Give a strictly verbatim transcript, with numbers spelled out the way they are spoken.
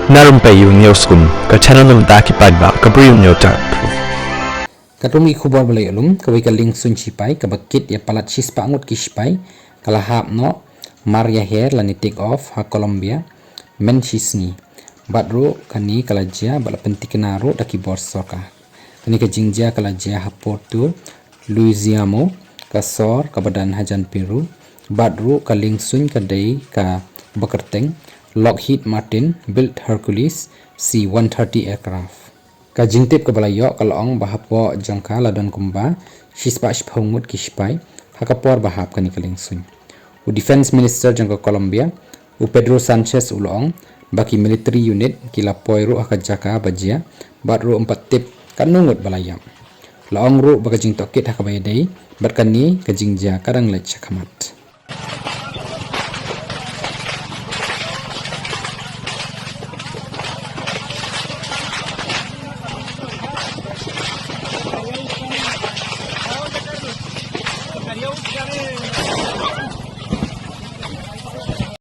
Na Rympei U News Kum, ka channel na bynta ki paidbah, ka briew nyo tap. Katkum ki khubor ba la ïoh lum, kawei ka liengsuiñ shipai kaba kit ïa palat shispah ngut ki shipai ka la hap noh mar ïaher lane take off ha Colombia mynshisngi. Bad ruh kane ka la jia bad la pynthikna ruh da ki bor sorkar. Kane ka jingjia ka la jia ha Puerto Leguizamo, ka sor kaba don hajan Peru. Bad ruh ka liengsuiñ ka dei kaba kyrteng Lockheed Martin built Hercules C one thirty aircraft. Ka jingtip kaba la ïoh ka la ong ba hapoh jong ka la don kumba shispah shiphew ngut ki shipai ha ka por ba hap kane ka liengsuiñ. U Defense Minister jong ka Colombia, u Pedro Sanchez, u la ong ba ki military unit ki la poi ruh ha ka jaka ba jia bad ruh ym pat tip katno ngut ba la ïap. La ong ruh ba ka jingtohkit ha kaba ïadei bad kane ka jingjia ka dang leit shakhmat.